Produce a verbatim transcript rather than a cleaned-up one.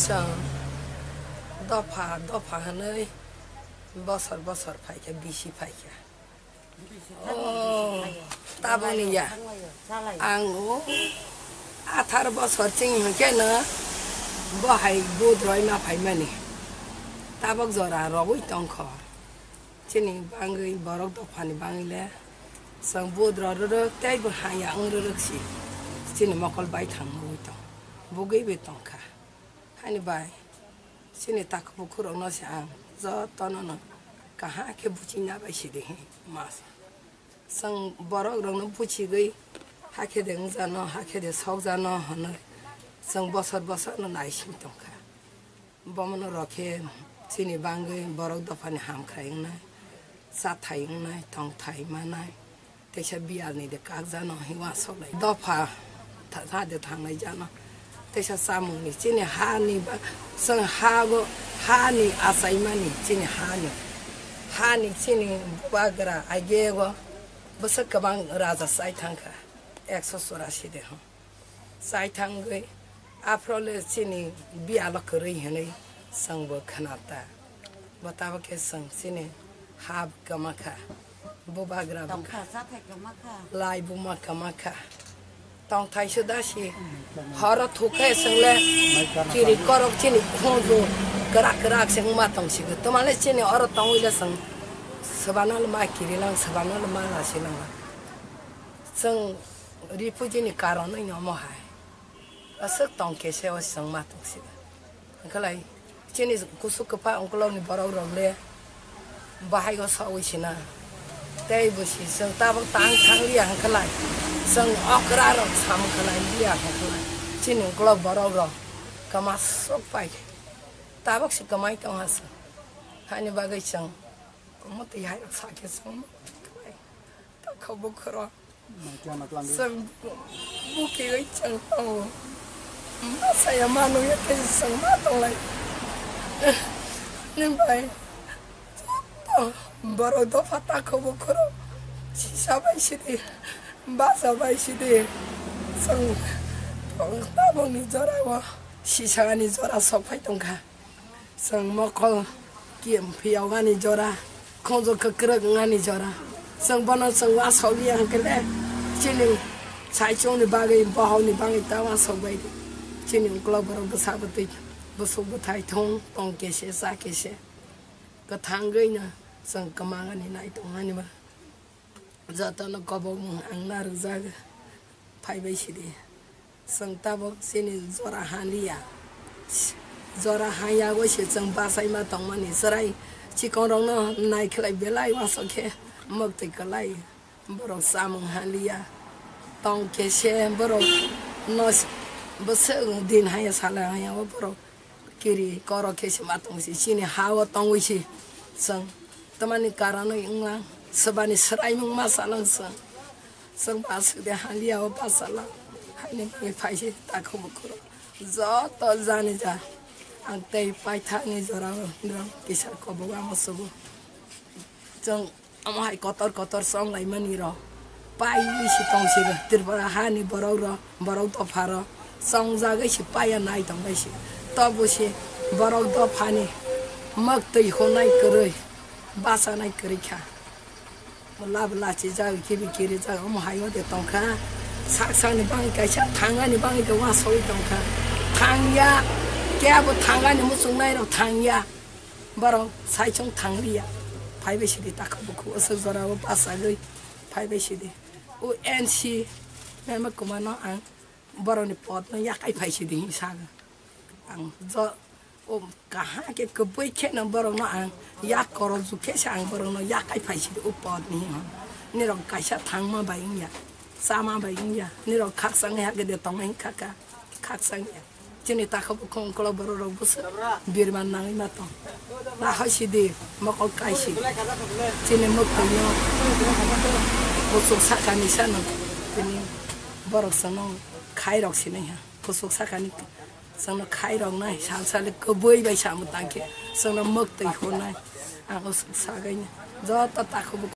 Chwng dopha dopha hwnwi bosor bosor phaikha, bisi phaikha. Oh, tabukni ya. Ang o atharo bosor chini hwnkhe no bo hai budroi ma phaimani. Tabuk jora rogwi tongkho. Chini bangwi borok dophani bangwi le chwng budro rwrwk tei bo haya wng rwrwk si. Chini mokol bai thang nugwi tong. Bugwi bai tongkha. Hani bai, chini takhuk bukhuk rokno se ang jotono no kaham khe buchina bai sidi hi mas. Chwng borok rokno buchigwi hakhe de wngja no, hakhe de sokja no hwnwi chwng bosor bosor no naising tongkha. Bomono rok khe chini bangwi borok dophani hamkhrai wngnai, chathai wngnai, tongthai manai. Teisa biyalni de kakjano hinwi uansuk lai. Dopha tha-, tha de thangnai jano. Teisa chamungni chini hani ba, chwng hago, hani achaimani chini hani. Hani chini bubagra agego bwswk kwbang raja chai thangkha. Ekso churasi de ho. Chai thangwi aphro le chini biyalo kwrwi hinwi chwngbo khna ta. Bo tabuk khe chwng chini ha kwma kha, bubagra bo kha, lai buma kwma kha. Tongthai se dasi horo thuk khe chwng le kiri korok chini khunju kwrak kwrak se wngma tong si. Twma le chini oro tongwi le chwng swbano le ma kiri lang, swbano le ma lasi lang. Chwng refugee ni karon wngya omo hai. Aswk tong khe se o chwng ma tong si. Hwnkhe lai chini kusu kwpha ungkulokni borok rok le bahai o sawi sina. Tei bo si chwng tabuk tang thang liya hwnkhe lai chwng okra rok sam khlai liya hwnkhe lai chini ungkulok borok rok kwma sok pai khe tabuk si kwmai tong ha chwng. Haini bagwi chwng omo twi hai rok sa khe chwng ma tong khlai. Takhuk bukhuk rok. Chwng bukiwi chwng tongo. Bwsaya manwi khe chwng ma tonglai. Nini bai joto borok dopha takhuk bukhuk rok sisa bai sidi, basa bai sidi. Chwng tabukni jorao sisani jora sok phai tongkha. Chwng mokol ki phiyok ani jora, khonjo kwkrwk ani jora. Chwng bono chwng uansuk liya hwnkhe le chini saichung ni bagwi, bohok ni bagwi ta uansuk bai di. Chini ukulok borok bwsa bwtwi, bwswk bwthai thung tong khe se cha khe se. Kwthangwi no chwng kwmang ani nai tong ani ba. Jotono kobokmung ang narwkjak phaibai sidi. Chwng tabuk chini jora ha liya. Jora ha yagwi se chwng bachai ma tongmani chwrai chikongrokno naikhlai belai uansuk khe mwktwi kwlai. Borok chamung ha liya. Tong khe se borok no bwswk din haya sala haya o borok kiri korok khe se ma tong si, chini ha o tongwi si chwng. Tamani karon wnglang, swbani swraimung ma salang chwng. Chwng ba aswk de ha liya o ba salang. Haini bagwi phai si takhuk bukhuk rok. Joto jani ja. Ang tei paithakni jora o norok kisa kobok amo sugo. Chwng Omo hai kotor kotor chong lai mani rok. Pai wi si tong si rok. Tripura hani borok rok, borok dopha rok. Chong jagwi si paiya nai tong bai si. Tobo si borok dophani mwktwi hunai kwrwi, bachanai kwrwi kha. Lab lachi jagwi kibi kiri jagwi omo hai o de tong kha. Sak sakni bagwi kaisa thangani bagwi de uansugwi tong kha. Thangya, kebo thangani muchungnai rok thangya. Borok saichung thangliya. Phaibai sidi takhuk bukhuk aswk jorao bachagwi phaibai sidi. O N C mema kwmano ang borokni podno yakai phai sidi hinwi sago. Ang jo-, o kaham khe kwbui kheno borokno ang yak koro jukhe se ang borokno yakai phai sidi o podni hinwi. Nirok kaisa thangma bai wngya, chama bai wngya. Nirok khakchangwi hakhe de tongnai wngkha kha, khakchangya. Chini takhuk bukhuk ukolok borok rok bwswk birman nangwi ma tong. Nahai sidi mokol kai sidi. Chini mwktwino kuchuk sakani sano. Chini borok chwngno khairok sinai ha. Kuchuk sakani chwngno khairok nai sal sal kwbui bai samung tangkhe chwngno mwktwi hwnai. Ang usuk sagwi joto takhuk bukhuk